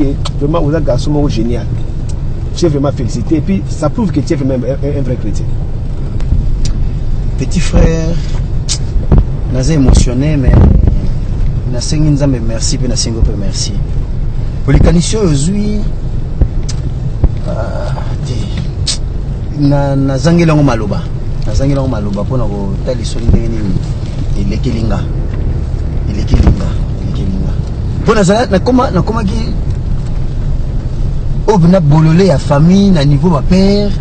que vraiment oza garçon moko génial. Tu es vraiment félicité et puis ça prouve que tu es vraiment un vrai chrétien. Petit frère, naza émotionné, mais nasengi Nzambe merci mpe nasengi mpe merci. Olikanisi oyo ozwi, ah, te, nazangeli yango maloba, nazangeli yango maloba mpona kotalisa soki ndenge nini elekeli nga, elekeli nga, elekeli nga. Mpo nazala nakomaki oyo mpena bolole ya famille na niveau ba père.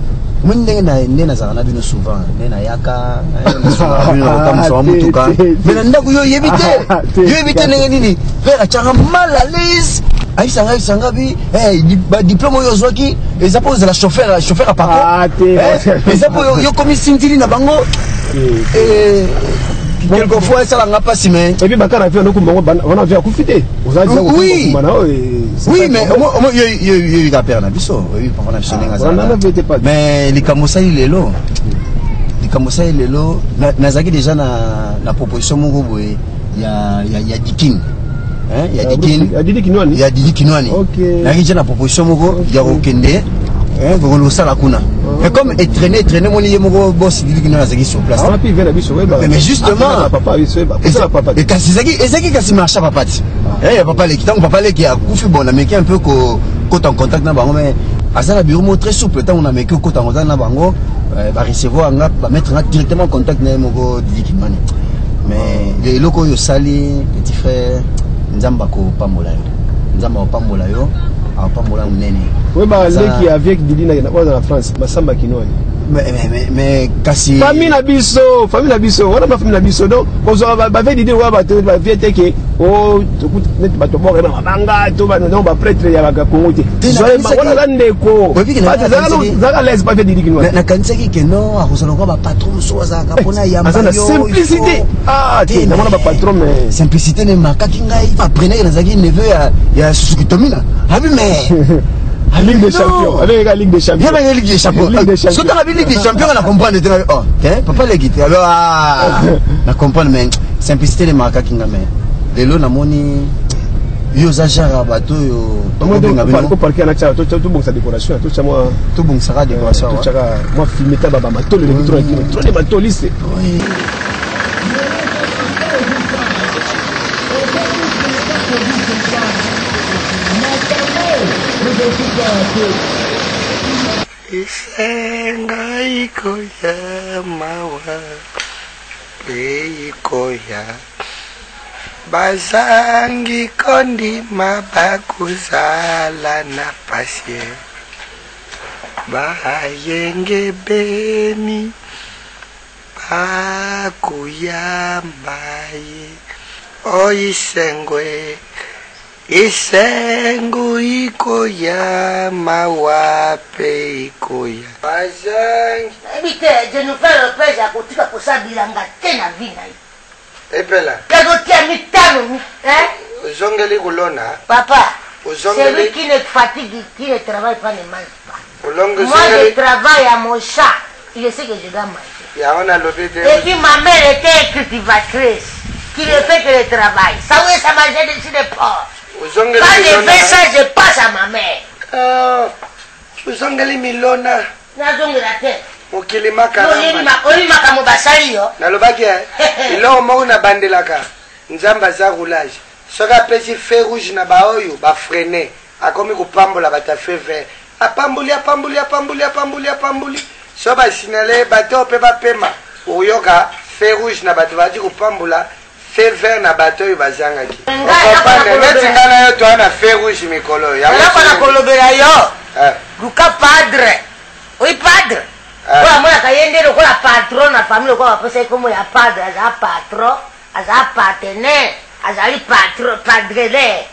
Omoni ndenge nde nazalaka na bino souvent, nde nayaka nasungaka bino na kotambusa wa motuka, mais na ndako yo oyebi te, yo oyebi te ndenge nini père atiaka mal à l'aise. Ayebisanga, ayebisanga bi badiplôme oyo ozwaki eza mpo ozala chauffeur, chauffeur ya pako, eza mpo yo komi sintili na bango. Quelquefois esalanga mpasi, mais Et puis bakana vie nokumba bango wana, vie akufi te, oza déjà Oui. kokumba na oyo. Oui, mais yo ka père na biso, oyebi papa na biso ndenge azalaka. Mais likambo osali lelo, likambo osali lelo, nazalaki déjà na proposition moko boye ya Dikin, hein, ya Dikin. Ya Didi Kinwani. Ya Didi Kinwani. Nazalaki déjà na proposition moko ya kokende kokende kosala kuna, mais comme etraîne etraîne, moni ye moko boss Didi Kinwani azalaki sur place. Wana mpe vie na biso oyeba. Mais justement, papa biso oyeba kosala papa. Kasi ezalaki kasi marché papa ti ya papa leki. Ntango papa leki akufi, bon, nameki un peu kota en contact na bango, mais aza na bureau moko très souple. Ntango nameki okota en contact na bango, barecevoir nga, bamettre nga directement en contact na ye moko Didi Kinwani. Mais eloko oyo osali, petit frère, Nzambe akopambola yo, Nzambe akopambola yo, akopambola monene. Oyeba leki avec Didi na oyo na France, Masamba Kinwani. Mais kasi Famille na biso, famille na biso wana, bafamille na biso. Donc kozwa bavie Didi wana, bato bavie te ke o neti bato bokena mabanga to donc baprêtre ya Bakongo te. Wana aza ndeko, zaka l'aise pa vie Didi Kinwani. Nakanisaki ke non, akozala kwa bapatron mosusu azalaka mpona yamba. Aza na simplicité. Ah te, namona bapatron, mais Simplicité ne makaki ngai aprenaki, nazalaki neveu ya Suzuki Tomina abi, mais Ligue des champions, avec la Ligue des champions. Bien, Ligue des champions. Ligue des champions. Surtout la Ligue des champions, on a comprendre. Oh, hein, papa leki te. Alors, ah, na comprendre, mais simplicité ne makaki nga, mais lelo namoni yo oza genre ya bato oyo tokobenga bino. Oparke na tia, tobongisa décoration, totya mwa Tobongisaka décoration. Totyaka mwa filme ta bamatolo eleki trop na kino, trop de matoliste. Oui. Esengo ikoya, mawa mpe ikoya, bazangi kondima bakozala na pasi, bayengebeni bakoyamba ye. O isengwe, esengo ikoya, mawa mpe ikoya, bazangi Nayebi te, Jennifer Lopez akotika kosala bilanga te na vie na ye. Epela. Azotia mitano, hein? Ozongeli kolona. Papa, Ozongeli. celui qui ne fatigue, qui ne travaille pas, ne mange pas. Olongi. Moi, je travaille à mon champ, je sais que je dois manger. Yango nalobi te. Et puis ma mère était cultivatrice, qui ne fait que le travail. Ça oui, ça mangeait dessus des porcs. Ozongeli Quand je milona. fais ça, je passe à ma mère. Ah, ozongeli milona. Nazongela te. Mokili Oyebi makaramba. Oyebi makambo basali yo. Nalobaki eloko moko nabandelaka Nzambe aza roulage. Soki apesi feu rouge na baoyo bafreine, akomi kopambola bato ya feu vert. Apamboli, apamboli, apamboli, apamboli, apamboli. So basignale bato oyo mpe bapema, oyoka feu rouge na bato bazali kopambola, feu vert na bato oyo bazangaki. Ngai Okomprendre? nakoka Neti ngai na yo toa na feu rouge mikolo oyo. Yango Eloko na kolobela yo, luka padre oyi, padre oyo amonaka ye nde lokola patron na famille, lokola bapesa ye kombo ya padre, aza patron, aza partenaire, azali patron, padrele.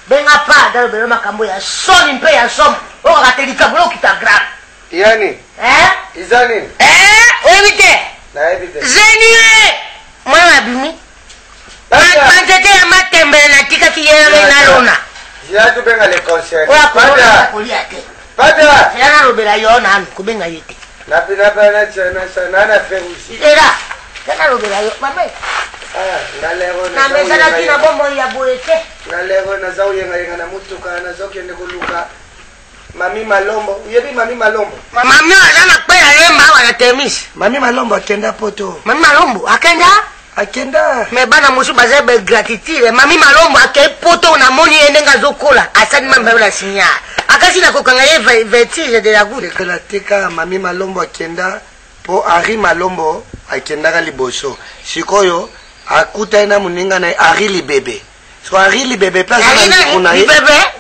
Benga padre alobela makambo ya soni mpe ya somo oyo kaka te likambo lokita grave. Yani Eh? eza nini? Eh, oyebi te? Nayebi te. Zenie mwana abimi. Padre. Banzete ya matembele natikaki ye nalona. Zila tobenga le concert. Oyo akolona Padre. kolia te. Padre. Zela nalobela yo nanu, kobenga ye te. Na feu rouge. Zela, zela nalobela yo mame. Ah, ngalero. Namesanaki na bomoi ya boye te. Na lero naza koyengayenga na motuka, nazokende koluka Mami Malombo. Oyebi Mami Malombo? Mami aza na kpe ya lemba awa na temis. Mami Malombo akenda poto. Mami Malombo akenda? Akenda. Me bana mosusu baza ba gratitude. Mami Malombo akei poto, namoni ye ndenge azokola, asali mami na signal. Akasi na kokanga ye vertige de la goutte. Tekela tika Mami Malombo akenda po Henri Malombo akendaka liboso. Sikoyo akutani na moninga na ye Henri Libebe. So Henri Libebe pe aza na ndeko na ye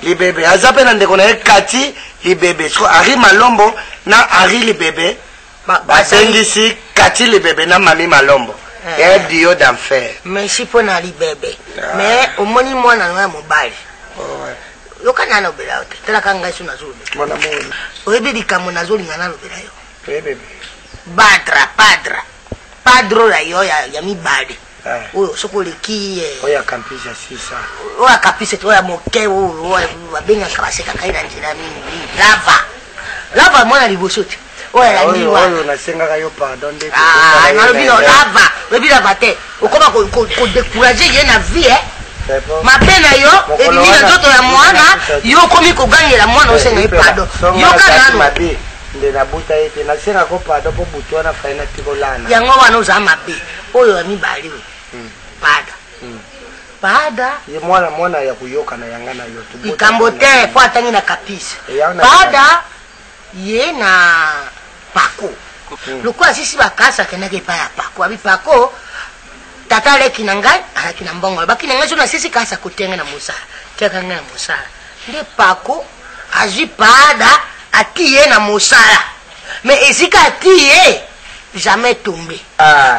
Libebe, aza pe na ndeko na ye Kati Libebe. So Henri Malombo na Henri Libebe babengisi Kati Libebe na Mami Malombo. Eh, duo d'enfer. Merci mpo na Libebe. Mais omoni mwana na ngai mobali. Yoka nani obela yo te. Talaka ngai so nazolobela. Oyebi likambo nazolinga nalobela yo. Badra, padra. Padro ya yo ya mibale. Oyo soki oleki oyo ya campus ya sisa. Oyo ya campus oyo ya moke oyo babengaka basekaka ye na nzela mingi. Lava. Lava mwana liboso te. Oyo alandi wana. Oyo nasengaka yo pardon nde. Ah, nalobi no lava. Oyebi lava te. Okoma ko décourager ye na vie eh. Mabe na yo ebimi na nzoto ya mwana, yo okomi kogangela mwana osenga ye pardon. Yoka nanu. Mabe nde nabuta ye te, nasengaka pardon mpo butu wana fai natikolana. Yango wana oza mabe. Oyo ya mibale oyo. Pada. Pada. Ye mwana mwana ya koyoka na yanga na yo. Likambo te po atangi na kapisi. Pada ye na Pako. Lokola sisi bakasi akendaki epai ya Pako. Abi Pako tata aleki na ngai alaki na mbongo. Alobaki na ngai so na sisi kasi akotia ngai na mosala. Tiaka ngai na mosala. Nde Pako azwi pada ati ye na mosala. Mais esika ati ye jamais tombé.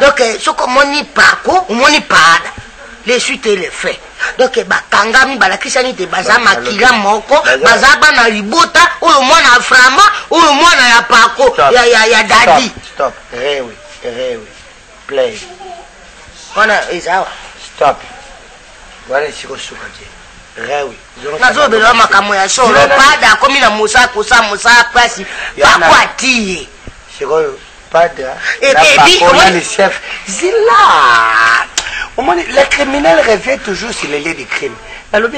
Donc soki omoni Pako omoni pada. Les suites et les faits. Donc bakangami balakisani te baza makila moko, baza bana libota, oyo mwana ya Frama, oyo mwana ya Pako, ya ya ya Dadi. Stop, rewi, rewi. Play. Wana ezawa. Stop. Wana esiko suka te. Rewi. Nazobela makambo ya solo, pada akomi na mosala kosala mosala pasi, Pako atiye. Sikoyo Padre na Pako nani chef zila omoni les criminels revient toujours sur le lieu du crime nalobi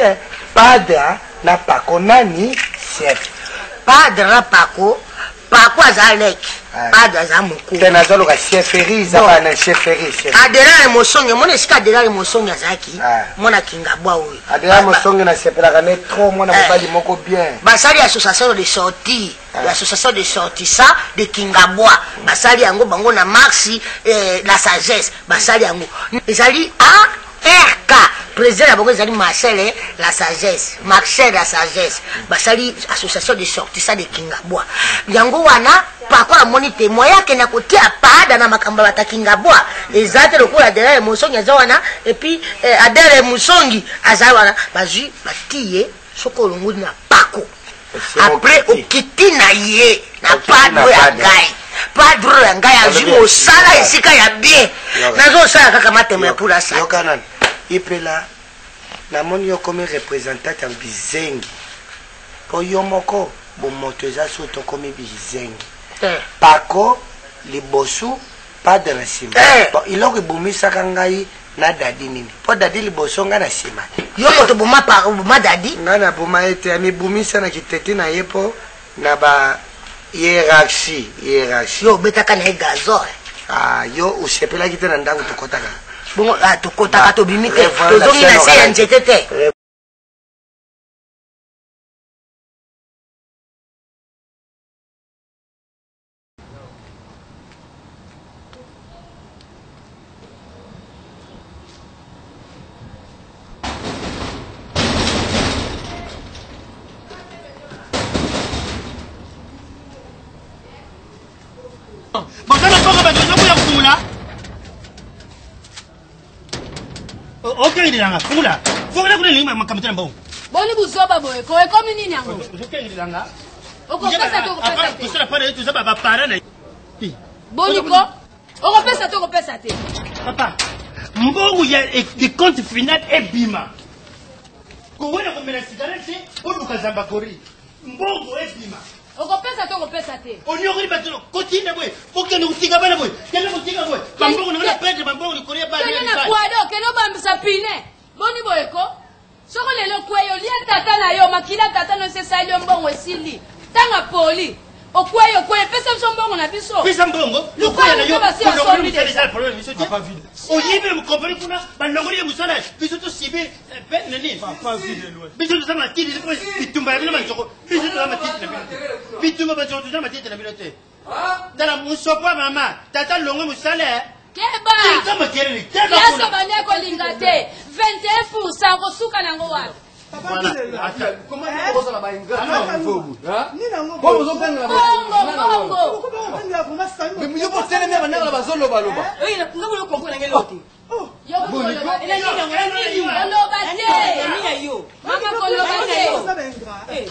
Padre na Pako nani chef. Padre na Pako, Pako aza leki, Padre aza mokolo. Te nazoluka chefferie eza na chefferie. Adelare Mosongi, omoni esika Adelare Mosongi azalaki mwana Kingabwa oyo. Adelare Mosongi nasepelaka ne trop mwana mobali moko bien. Basali association de sortie. L'association de sortissants de Kingabwa basali yango bango na Marx la sagesse basali yango ezali ARK président na bango ezali Marcel la sagesse, Marcel la sagesse basali association de sortissants de Kingabwa yango wana. Pako amoni te moyen akenda kotia pada na makambo ya bata Kingabwa eza te lokola Adelare Mosongi aza wana et puis Adele Musongi aza wana bazwi batiye soki olongoli na Pako après okiti na ye na padre ya ngai, padre ya ngai azwi mosala esika ya bien nazosala kaka matema ya pula sa. Yoka nani ipela namoni yo komi représentante ya bizengi po yo moko bomoto eza so tokomi bizengi Pako liboso padre na nsima. Bon eloko ebomisaka ngai na Dadi nini po Dadi liboso ngai na nsima. Yo moto boma boma Dadi. Ngai na boma ye te amibomisa na kiteti na ye po na ba hiérarchie hiérarchie. Yo obetaka na ye gazon. Ah yo osepelaki te na ndako tokotaka. Bongo tokotaka tobimi te tozongi na se ya nzete te. Bozana mpoka bato ozokuya kufungula okengelelanga fungula fungula kuna elingi makambo te na mbongo boni buzoba boye ko ekomi nini yango ozokengelelanga okopesa te okopesa te kosala pana ye toza baparent na ye boni ko okopesa te okopesa te papa mbongo ya de compte final ebima kowena komela cigarette te oluka zambakori mbongo ebima okopesa te okopesa te onyokoli bato kotinda boye okende kotika bana boye kende kotika boye bambongo na bana perdre bambongo likolo ya bana kende na kwado kende obambisa pine boni boye ko. Soko lelo okwei, olia tata na yo, makila tata na yo esi esali yo mbongo esili. Tanga poli. Okwei, okwei, pesa biso mbongo na biso. Pesa mbongo, Luka lokola na yo, luka basi kolongoli asombi mosala deja. eza problème na biso te. Oyibi na mokompani kuna, balongoli ye mosala, biso tosibi pe nini? Biso toza matiti, bitumba ya bino banzoko, biso toza matiti na bino te. Bitumba banzoko toza matiti na bino te. Tala musopo ya mama, tata longwe mosala. Keba! Tika makelele, keba Place kuna. obandi kolinga te. 21% okosuka nango wapi? Voilà. Ata. Mbongo, mbongo. Yo koloba te. Koloba te. Mama koloba te.